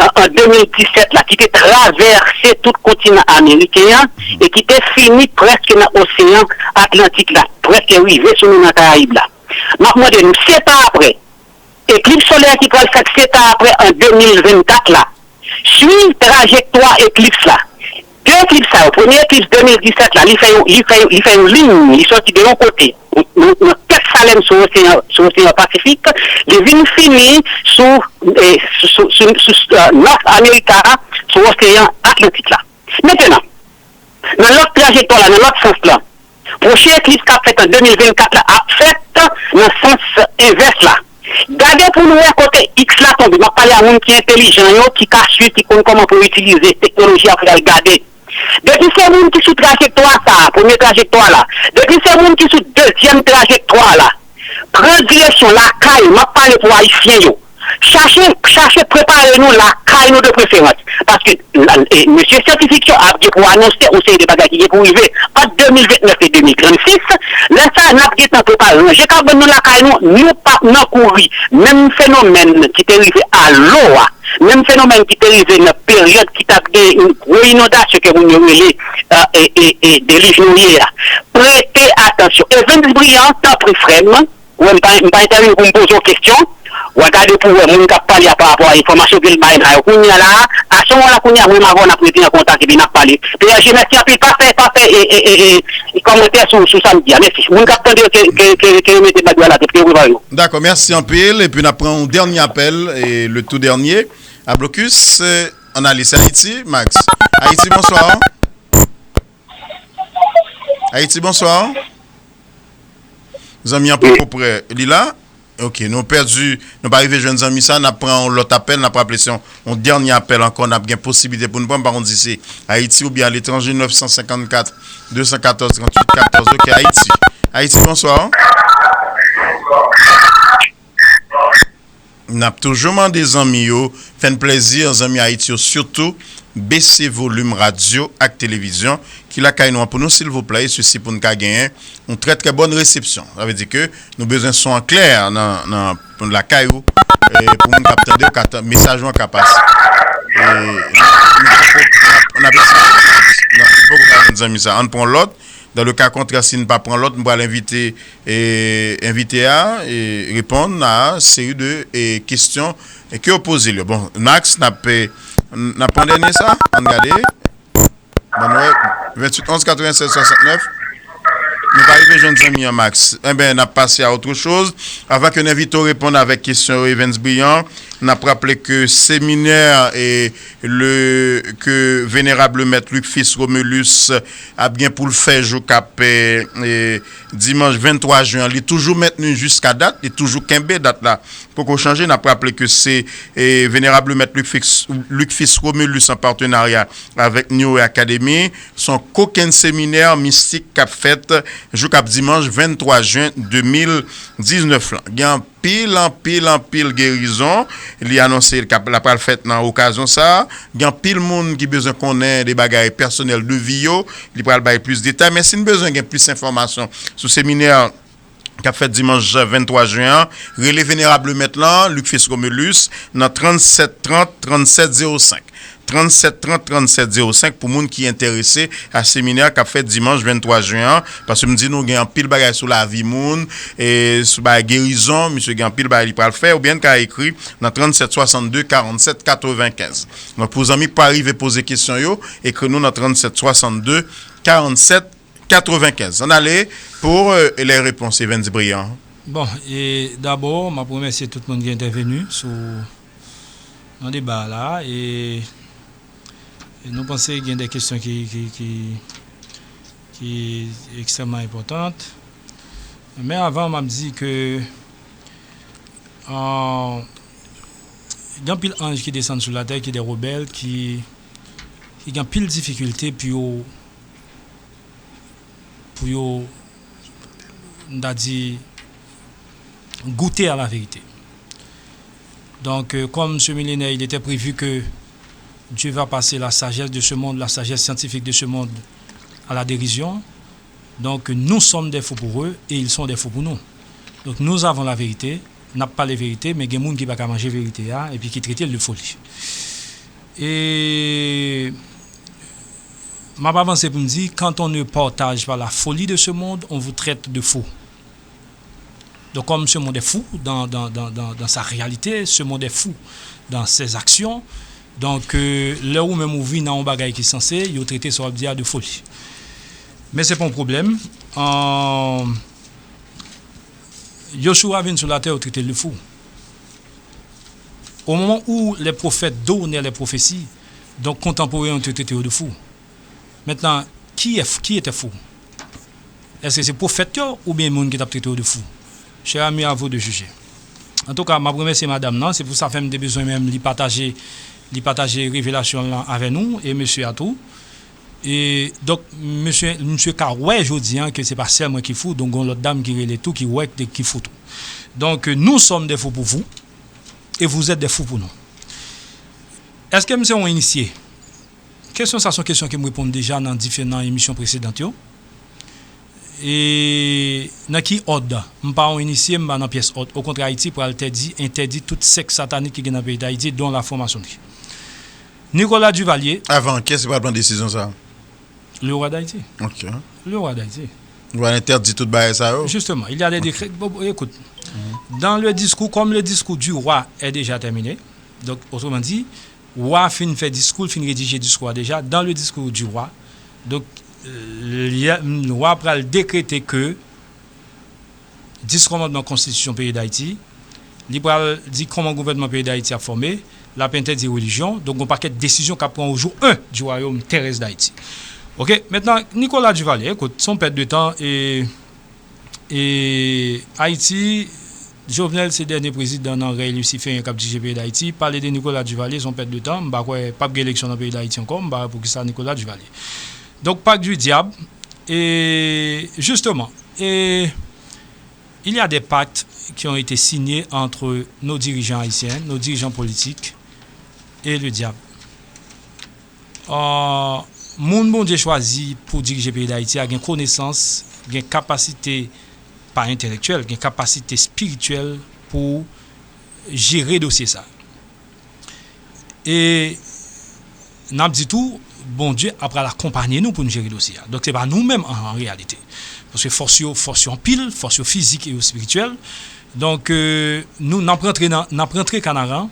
an de mil disèt la, ki te travèse tout kontinan ameriken an e ki te fini prèske nan oseyan Atlantik la, prèske rive sou nou nan Karayib la. M ap mande nou, sèt an apre, eklips solè ki pral fèt sèt an apre an de mil vennkat la, swiv trajektwa eklips la. De eklips sa yo, premye eklips de mil disèt la, li fè yon, li fè yon, li fè yon liy, li sòti de yon kote, nan, nan tèt Salèn sou oseyan, sou oseyan Pasifik, li vin fini sou, eh, sou, sou, sou, sou, eh, North America, sou oseyan Atlantik la. Mentenan, nan lòt trajektwa la, nan lòt sans la, pwochen eklips k ap fèt an de mil vennkat la ap fèt nan sans envès la. Gade pou nou wè kote X la tonbe. M ap pale a moun ki entelijan yo, ki ka swiv, ki konn kòman pou yo itilize teknoloji a pou y al gade. Depi se moun ki sou trajektwa sa a, premye trajektwa la, depi se moun ki sou dezyèm trajektwa la, pran direksyon lakay ou, m ap pale pou Ayisyen yo. Chache, chache prepare nou lakay nou de preferans. Paske, la, e, mesye syantifik yo ap gen pou anonse yon seri de bagay ki gen pou rive ant de mil vennèf e de mil trannsis. Lè sa a, n ap gentan prepare ranje kabann nou lakay nou, nou p ap nan kouri. Menm fenomèn ki te rive a Lo a, menm fenomèn ki te rive nan peryòd ki t ap gen yon gwo inondasyon ke moun yo rele, e, e, e, delij Noye a. Prete atansyon. Evens Brian, tanpri frè m, wè m pa, m pa entèvyouwe pou m poze w kesyon. W a gade pou w wè moun k ap pale a pa rapò a enfòmasyon ke l bay la yo. Kounye a la a, a se moman la kounye a, mwen m avè w n ap rete an kontak epi n ap pale. P R G, mèsi anpil. Pa fè, pa fè, e, e, e, e, kòmantè sou, sou sa m di a. Mèsi. Moun k ap tande yo ke, ke, ke, ke yo mete bag yo alatèt, ke yo prepare yo. Dakò, mèsi anpil. Epi n ap pran yon dènye apèl, e le tout dernier. A blokis, e, ann ale. Se Ayiti, Max. Ayiti, bonswa. Ayiti, bonswa. Zanmi an poko prè. Li la? Ok, nou pèdi, nou pa rive jwenn zanmi sa, n ap pran yon lòt apèl, n ap raple se yon, yon dènye apèl ankò, n ap gen posiblite pou n pran, pa konn si se Ayiti oubyen aletranje, nèf san senkannkat, de san katòz, tranntuit katòz. Ok, Ayiti. Ayiti, bonswa. N ap toujou mande zanmi yo, fè n plezi, zanmi Ayiti yo, sitou, bese volim radyo ak televizyon ki lakay nou an pou nou, silvouplè, e sesi pou n ka genyen yon trè, trè bòn resepsyon. Sa vle di ke nou bezwen son an klè nan, nan, nan lakay ou, e pou moun k ap tande w, ka tan-, mesaj ou an ka pase. E nou, nou poko, n ap, n ap eseye, non, nou poko ka jwenn zanmi sa. Ann pran lòt. Dans le cas contraire, si n pa pran lòt, m pral envite, e, envite a, e, reponn a seri de, e, kesyon, e, ke yo poze l yo. Bon, Max, n ap, e, n ap pran dènye sa, ann gade. Bon, nou wè, venntuit onz katrevennsèz swasantnèf. Nou pa rive jwenn zanmi an, Max. Enben, n ap pase a autre chose. Avan ke n envite w reponn avèk kesyon yo, Evens Brian, n ap raple ke seminè, e, le, ke venerable mèt Luc Fils Romulus ap gen pou l fè jou k ap, e, e, dimanch venntwa jen an, li toujou mentni jiska dat, li toujou kenbe dat la. Poko chanje, n ap raple ke se, e, venerable mèt Luc Fils, Luc Fils Romulus an patenarya avèk New Way Academy, se yon kokenn seminè mistik k ap fèt jou k ap dimanch venntwa jen de mil diznèf lan. Gen anpil, anpil, anpil gerizon li anonse l k ap, l ap pral fèt nan okazyon sa a. Gen anpil moun ki bezwen konnen de bagay pèsonèl de vi yo, li pral bay plis detay. Men si n bezwen gen plis enfòmasyon sou seminè k ap fèt dimanch venntwa jen an, rele Venerab Lemèt lan, Luc Fils Romulus, nan trannsèt trant, trannsèt zewo senk. Trannsèt trant, trannsèt zewo senk pou moun ki enterese a seminè k ap fèt dimanch venntwa jen an, paske m di nou gen anpil bagay sou lavi moun, e sou bagay gerizon, misye gen anpil bagay li pral fè, oubyen n ka ekri nan trannsèt swasanndde karannsèt katrevenkenz. Donk, pou zanmi k pa rive poze kesyon yo, ekri nou nan trannsèt swasanndde karannsèt katrevenkenz. Ann ale pou, euh, les réponses, Evens Briand. Bon, e dabò, m ap remèsye tout moun ki entèveni sou, nan deba a la, e, e nou panse gen de kesyon ki, ki, ki, ki ekstrèmman enpòtan. Men avan, m ap di ke, euh, gen anpil anj ki desann sou latè, ki de rebèl, ki, ki gen anpil difikilte pou yo, pou yo, n ta di, goûter à la vérité. Donc, euh, comme ce millénaire, il était prévu que Dieu va passer la sagesse de ce monde, la sagesse scientifique de ce monde à la dérision. Donc, nous sommes des fous pour eux et ils sont des fous pour nous. Donc, nous avons la vérité, n ap pale verite, men gen moun ki pa ka manje verite a, epi ki trete l de foli. E m ap avanse pou m di, quand on ne partage pas la folie de ce monde, on vous traite de fou. Donc, comme ce monde est fou dans, dans, dans, dans, dans sa réalité, ce monde est fou dans ses actions. Donc, euh, lè ou menm ou vin nan yon bagay ki sanse, yo trete sa w ap di a de foli. Men se pa yon pwoblèm. Euh, Yoshua vin sou latè, yo trete l de fou. Au moment où les prophètes donnaient les prophéties, donc contemporains yo te trete yo de fou. Maintenant, qui est, qui était fou? Èske se pwofèt yo oubyen moun ki t ap trete yo de fou? Cher ami, à vous de juger. Antouka, m ap remèsye madanm nan, se pou sa fè m te bezwen menm li pataje, li pataje revelasyon l lan avè nou e mesye a tou. E donk, mesye, misye ka wè jodi a ke se pa sèl mwen ki fou, donk gon lòt dam ki rele tou, ki wè ki fou tou. Donc, nous sommes des fous pour vous et vous êtes des fous pour nous. Èske m se yon inisye? Kesyon sa se yon kesyon ke m reponn deja nan diferan emisyon presedan yo. E nan ki òd? M pa yon inisye, m pa nan pyès òd. Okontrè, Ayiti pral tèdi, entèdi tout sèk satanik ki gen nan peyi Dayiti, dont la franc-maçonnerie. Nicolas Duvalier. Avan, kiyès ki pral pran desizyon sa a? Le roi d'Haïti. Ok. Le roi d'Haïti. Ou pral entèdi tout bagay sa yo? Justement, il y a des décrets. Bon, bon, écoute, dans le discours, comme le discours du roi est déjà terminé, donc, autrement dit, wa fin fè diskou l, fin redije diskou a deja, dans le discours du roi, donk, euh, li a, wa pral dekrete ke dis kòmandman konstitisyon peyi Dayiti, li pral di kòman gouvènman peyi Dayiti ap fòme, l ap entèdi relijyon, donk gon pakèt desizyon k ap pran au jour un du royaume terrestre d'Haïti. Ok, maintenant, Nicolas Duvalier, écoute, c'est une perte de temps, et E Ayiti, Jovenel se dènye prezidan nan rèy lisiferyen k ap dirije peyi Dayiti. Pale de Nicolas Duvalier se yon pèt de tan. M pa kwè p ap gen eleksyon nan peyi Dayiti ankò. M pa wè poukisa Nicolas Duvalier. Donc, pacte du diable. Et justement, et il y a des pactes qui ont été signés entre nos dirigeants haïtiens, nos dirigeants politiques et le diable. Euh, moun Bondye chwazi pou dirije peyi Dayiti a gen konesans, gen kapasite pa entèlektyèl, gen kapasite espirityèl pou jere dosye sa. E n ap di tou, Bondye ap pral akonpanye nou pou n jere dosye a. Donk, se pa nou menm an, an reyalite. Paske fòs yo, fòs yo anpil, fòs yo fizik e yo espirityèl. Donk, euh, nou, n ap rantre nan, n ap rantre kanaran.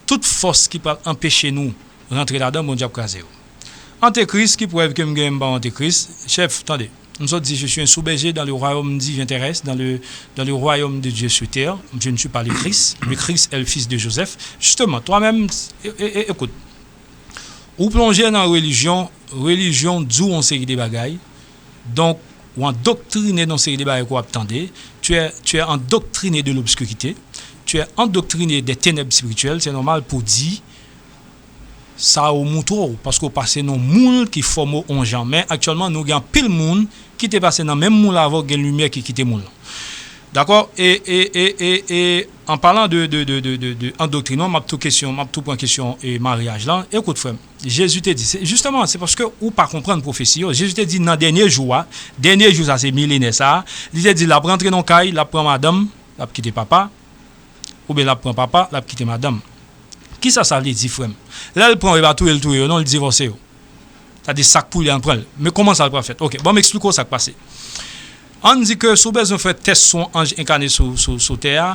Tout fòs ki pral anpeche nou rantre ladan, Bondye ap kraze yo. Antekris, ki prèv ke m gen m pa antekris? Chèf, tande. M sot di, je suis un sous-berger dans le royaume divin terrestre, dans le, dans le royaume de Dieu sur terre. Je ne suis pas le Christ. Le Christ est le fils de Joseph. Justement, toi-même, é-, é-, é-, écoute. Ou plonje nan relijyon, relijyon di w yon seri de bagay. Donk, ou andoktrine nan yon seri de bagay ke w ap tande. Tu es, tu es endoctriné de l'obscurité. Tu es endoctriné des ténèbres spirituelles. Se nòmal pou w di sa yo moutre w, paske w pase nan moun ki fòme w on jan. Men aktyèlman, nou gen anpil moun ki te pase nan menm moun la avè w, gen limyè ki kite moun lan. Dakò? E, e, e, e, e, an palan de, de, de, de, de, de andoktrinon, m ap tou kesyon, m ap tou pran kesyon, e, maryaj lan. Ekout, frè m, Jezi te di, se, jisteman, se paske ou pa konprann pwofesi yo. Jezi te di nan dènye jou a, dènye jou sa, se milenè sa a, li te di l ap rantre nan kay, l ap pran madanm, l ap kite papa, oubyen l ap pran papa, l ap kite madanm. Kisa sa vle di, frè m? Lè l pran yo, e pa touye l touye yo, non, li divòse yo. Sa di sa k pou li an pran l. Men kòman sa l pral fèt? Oke, ban m eksplike w sa k pase. Ann di ke si w bezwen fè tès sou yon anj enkane sou, sou, sou tè a,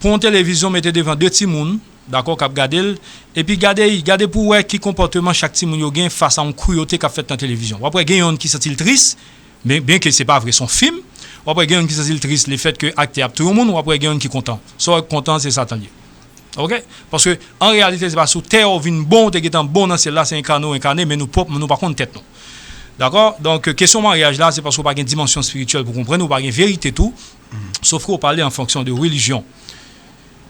pran yon televizyon, mete devan de timoun, dakò, k ap gade l, epi gade, gade pou w wè ki konpòteman chak timoun yo gen fas a yon kruyote k ap fèt nan televizyon. W ap wè gen yonn ki santi l tris, byen, byen ke se pa vre, se yon fim. W ap wè gen yonn ki santi l tris lefèt ke aktè ap touye yon moun, w ap wè gen yonn ki kontan. Sa w wè k kontan, se Satan l ye. Oke? Paske, an reyalite, se pa sou tè a w vin bon, w te gentan bon nan syèl la, se enkane w enkane, men nou pwòp, nou pa konn tèt nou. Dakò? Donk, kesyon maryaj la, se paske w pa gen dimansyon espirityèl pou konprann, ou pa gen verite tou, sof ke w pale an fonksyon de relijyon.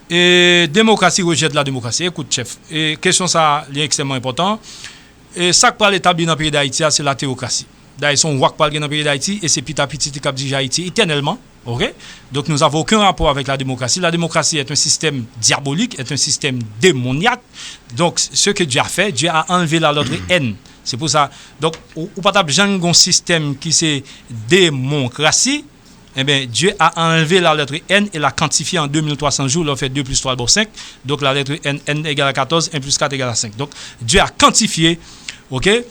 E demokrasi rejèt la demokrasi. Ekout, chèf, e kesyon sa a, li ekstrèmman enpòtan. E sa k pral etabli nan peyi Dayiti a, se la teyokrasi. Dayè, se yon wa k pral gen nan peyi Dayiti, e se Pita Pitit ki ap dirije Ayiti etènèlman. Oke? Donk, nous avons aucun rapport avec la démocratie. La démocratie est un système diabolique, est un système démoniaque. Donc, ce que Dieu a fait, Dieu a enlevé la lettre N. C'est pour ça. Donk, ou, ou pa t ap janm gen yon sistèm ki se demokrasi. Enben, Dieu a enlevé la lettre N et l'a quantifié en deux mille trois cents jours. Lè w fè de plis twa ba w senk. Donk, la lettre N, N égale à quatorze, un plus quatre égale à cinq. Donk, Dieu a quantifié, oke,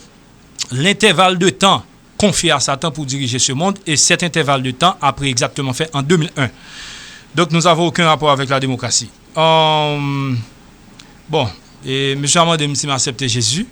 l'intervalle de temps confié à Satan pour diriger ce monde, et cet intervalle de temps a pris exactement fin en deux mille un. Donc, nous avons aucun rapport avec la démocratie. Euh, bon, e mesye a mande m si m aksepte Jezi.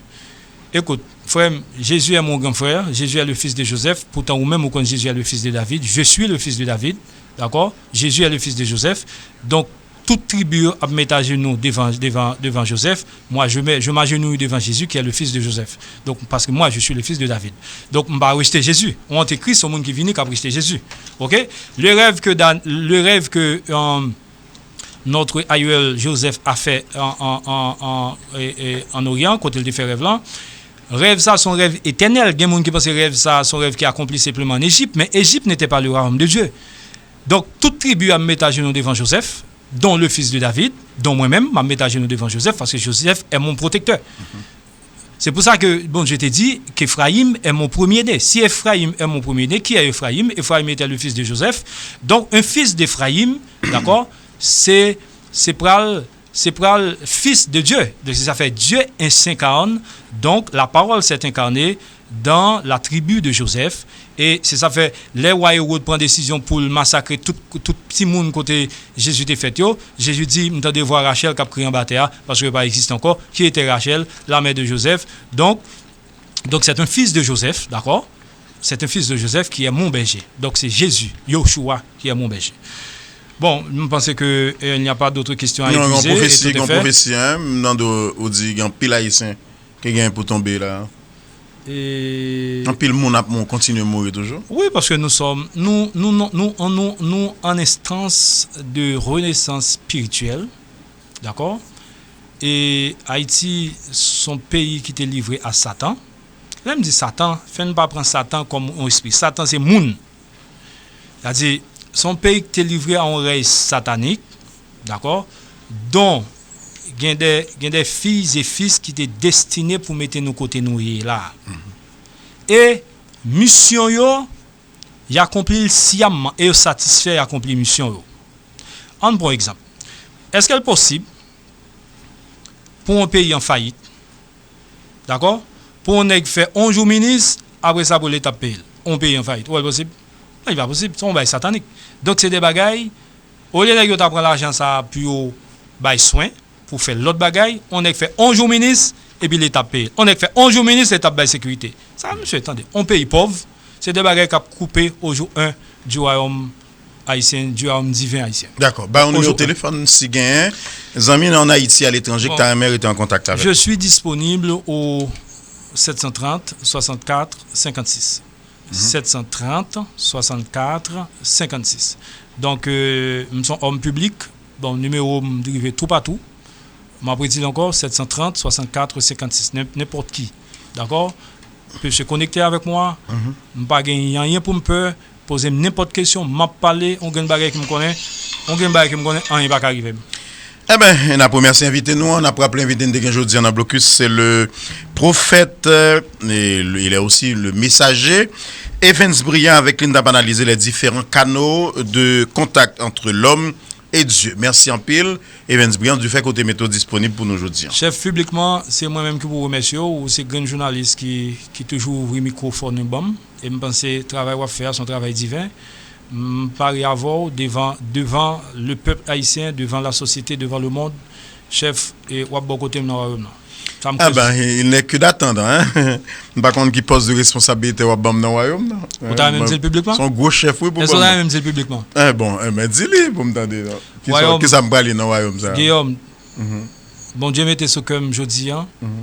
Ekout, frè m, Jésus est mon grand frère, Jésus est le fils de Joseph. Pourtant, ou menm, ou konn Jésus est le fils de David. Je suis le fils de David, dakò? Jésus est le fils de Joseph. Donk, tout tribi yo ap met ajenou devan, devan, devan Joseph. Moi, je, mets- je m'agenouille devant Jésus, qui est le fils de Joseph. Donk, paske moi, je suis le fils de David. Donk, m pa rejte Jezi. Yon antikris, se yon moun ki vini, k ap rejte Jezi. Oke? Le rèv ke Dan- le rèv ke, euh, notre aïeul Joseph a fè an, an, an, an, e, e, an Oryan, kote l te fè rèv lan. Rèv sa se yon rèv etènèl. Gen moun ki panse rèv sa se yon rèv ki akonpli senpleman an Ejip, men Ejip n'était pas le royaume de Dieu. Donk, tout tribi ap met ajenou devan Joseph, dont le fils de David, dont mwen menm, m ap met ajenou devan Joseph, paske Joseph est mon protecteur. C'est pour ça que Bondye te di, qu'Éphraïm est mon premier-né. Si Éphraïm est mon premier-né, qui est Éphraïm? Éphraïm était le fils de Joseph. Donc, un fils d'Éphraïm, d'accord, c'est, c'est pral, c'est pral fils de Dieu. Donc, c'est ça fait Dieu s'incarne. Donc, la parole s'est incarnée dans la tribu de Joseph. E se sa fè, lè wa Ewòd pran desizyon pou l masakre tout, tout timoun kote Jezi te fèt yo, Jezi di, m tande vwa Rachèl k ap kriye anba tè a, paske yo pa egziste ankò. Qui était Rachel? La mère de Joseph. Donc, donc c'est un fils de Joseph, d'accord? C'est un fils de Joseph qui est mon berger. Donc c'est Jésus, Yeshua, qui est mon berger. Bon, m panse ke, euh, il n'y a pas d'autres questions à épuiser. Non, gen yon pwofesi, gen yon pwofesi, hein, m tande w di gen anpil Ayisyen ki gen pou tonbe la. E anpil moun ap mou- kontinye mouri toujou. Wi, paske nou sòm, nou, nou, nou, nou, nou, nou an enstans de renesans espirityèl, dakò? E Ayiti se yon peyi ki te livre a Satan. Lè m di Satan, fè n pa pran Satan kòm yon espri. Satan se moun. Sa di, se yon peyi ki te livre a yon rèy satanik, dakò, dont gen de, gen de filles et fils ki te destine pou mete nou kote nou ye la. E misyon yo, y akonpli l siyamman e yo satisfè y akonpli misyon yo. Ann pran yon egzanp. Èske l posib pou yon peyi an fayit, dakò, pou yon nèg fè yon jou minis, apre sa pou Leta ap peye l? Yon peyi an fayit. Ou wè l posib? Non, li pa posib. Se yon bagay satanik. Donk, se de bagay, olye nèg yo ta pran lajan sa a pou yo bay swen, pou fè lòt bagay, yon nèg fè yon jou minis, epi Leta ap peye l. Yon nèg fè yon jou minis, Leta ap bay sekirite. Sa, mesye, tande, yon peyi pòv, se de bagay k ap koupe au jour un du royaume haïtien, du royaume divin haïtien. Dakò. Ba yon nimewo telefòn si genyen zanmi nou an Ayiti, aletranje, ki ta renmen rete an kontak avèk ou. Je suis disponible au sept cent trente, soixante-quatre, cinquante-six. Sept cent trente, soixante-quatre, cinquante-six. Donk, euh, m se yon òm piblik. Bon, nimewo m rive toupatou. M ap redi l ankò, sept cent trente, soixante-quatre, cinquante-six. Nen- nenpòt ki. Dakò? Pe se konekte avèk mwen. M pa gen anyen pou m pè. Poze m nenpòt kesyon, m ap pale, yon grenn bagay ke m konnen, yon grenn bagay ke m konnen, anyen pa ka rive m. Enben, n ap remèsye envite nou an. N ap raple envite n te gen jodi an nan blokis, se le prophète, euh, et le- il est aussi le messager, Evens Briand, avec li n t ap analize les différents canaux de contact entre l'homme et Dieu. Mèsi anpil, Evens Briand, du fait ke w te mete w disponib pou nou jodi an. Chèf, piblikman, se mwen menm ki pou remèsye w. Ou se grenn jounalis ki, ki toujou ouvri mikwofòn ou ban m. E m panse travay w ap fè a se yon travay diven. M pare avè w devan, devan le pèp ayisyen, devan lasosyete, devan lemond. Chèf, e w ap bò kote m nan wayòm nan. Sa m Ah kwè ben, il n'est que d'attendre, hein. M pa konn ki pòs de responsabilite w ap ban m nan wayòm nan. Ou ta renmen m di l piblikman? Se yon gwo chèf, wi, pou Èske w ban ta m. Renmen m di l piblikman? Eh bon, eh ben, di li pou m tande, non. Kisa, Wayòm. Kisa m prale nan wayòm sa? Giyòm, Mhm. Bondye mete sou kè m jodi an, Mhm.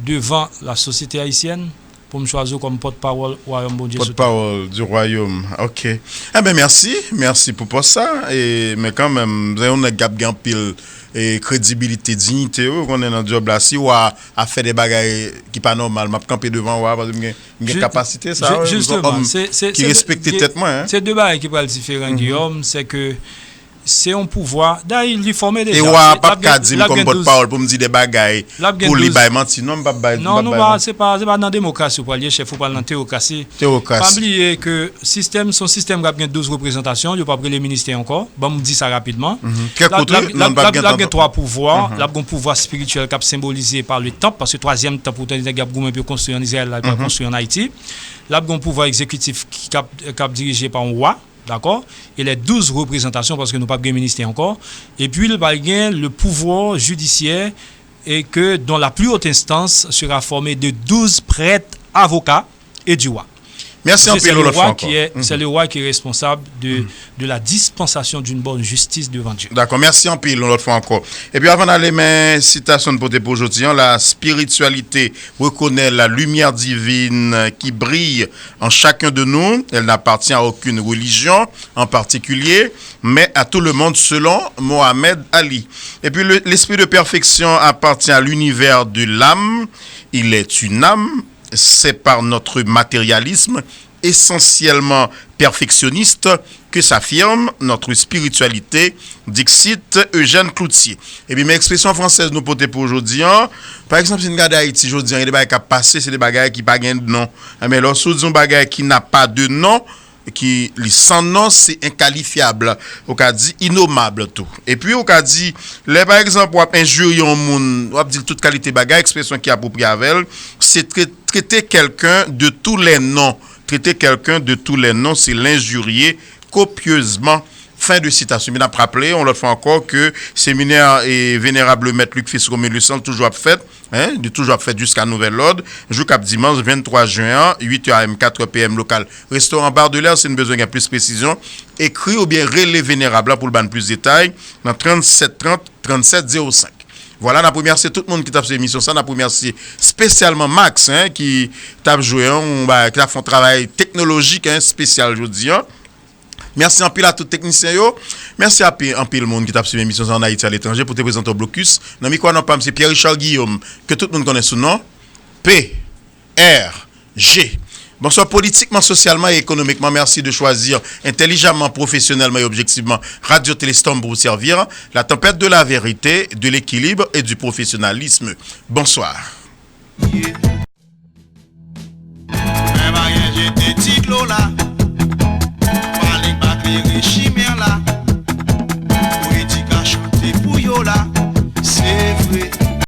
devan lasosyete ayisyèn, pou m chwazi w kòm pòtpawòl Wayòm Bondye sou tè. Pòtpawòl du royaume. Ok. Enben, mèsi. Mèsi pou pòs sa. E, men kanmenm, se yon nèg k ap gen anpil, e, kredibilite, diyite, wi, ou konnen nan djòb la. Si w a ap fè de bagay ki pa nòmal, m ap kanpe devan w a, paske m gen, m gen Ju- kapasite sa, ju- wi, m se yon jisteman, òm se, se, ki se de, respekte de, tèt mwen, hein. Se de bagay ki pral diferan, Mhm. Giyòm, se ke se yon pouvwa. Dayè, li fòme deja. E w a p ap ka di m kòm pòtpawòl pou m di de bagay pou li bay manti. Non, m p ap bay, m p ap bay manti. Non, nou pa, se pa, se pa nan demokrasi ou pral ye, chèf, ou pral nan teyokrasi. Teyokrasi. Pa bliye ke sistèm, se yon sistèm k ap gen douz reprezantasyon, yo p ap rele ministè ankò. Ban m di sa rapidman. Mhm. Trè kout, wi, non, l p ap gen twa pouvwa. Mhm. L ap gen yon pouvwa espirityèl k ap senbolize pa le tanp, paske twazyèm tanp ou tande nèg y ap goumen pou yo konstwi ann Izrayèl la, li pral konstwi ann Ayiti. L ap gen yon pouvwa egzekitif ki, k ap, k ap dirije pa yon wa. Dakò? E les douze reprezantasyon, paske nou p ap gen ministè ankò. Epi, l pral gen le pouvoir judiciaire, et que, dont la plus haute instance sera formée de douze prêtres avocats et du roi. Mèsi anpil, yon lòt fwa ankò. C'est le roi qui est, c'est le roi qui est responsable de, de la dispensation d'une bonne justice devant Dieu. Dakò, mèsi anpil, yon lòt fwa ankò. Epi, avan n ale, men sitasyon n pote pou jodi an, la spiritualité reconnaît la lumière divine qui brille en chacun de nous. Elle n'appartient à aucune religion en particulier, mais à tout le monde selon Mohamed Ali. Et puis le- l'esprit de perfection appartient à l'univers de l'âme. Il est une âme, c'est par notre matérialisme essentiellement perfectionniste que s'affirme notre spiritualité, dixit Eugène Cloutier. Epi men ekspresyon fransèz nou pote pou jodi an, pa egzanp, si n gade Ayiti jodi an, gen de bagay k ap pase, se de bagay ki pa gen non. Enben, lòske w di yon bagay ki n'a pas de nom, ki li san non, se enkalifyab. Ou ka di inomab tou. Epi ou ka di, lè pa egzanp w ap enjirye yon moun, w ap di l tout kalite bagay, ekspresyon ki apwopriye avè l, se tre- traiter quelqu'un de tous les noms. Traiter quelqu'un de tous les noms, c'est l'injurier copieusement. Fin de citation. N ap raple, yon lòt fwa ankò, ke seminè e venerab Mèt Luc Fils Romulus lan toujou ap fèt, hein, li toujou ap fèt jiska nouvèl lòd, jou k ap dimanch venntwa jen an, uit è a m, kat è p m lokal restoran Bar de l'Air. Si n bezwen gen plis presizyon, ekri oubyen rele venerab la pou l ba n plis detay nan trannsèt trant, trannsèt zewo senk. Vwala, n ap remèsye tout moun ki t ap swiv emisyon sa. N ap remèsye espesyalman Max, hein, ki t ap jwe yon bagay, ki t ap fè yon travay teknolojik, hein, espesyal jodi an. Mèsi anpil a tout teknisyen yo. Mèsi api- anpil moun ki t ap swiv emisyon sa ann Ayiti, aletranje. Pou te prezante w blokis, nan mikwo a non pa m se Pierre Richard Guillaume, ke tout moun konnen sou non P R G. Bonsoir, politiquement, socialement et économiquement, merci de choisir intelligemment, professionnellement et objectivement Radio Téléstorm pour vous servir, la tempête de la vérité, de l'équilibre et du professionnalisme. Bonsoir. Mwen pa gen jete ti dlo la.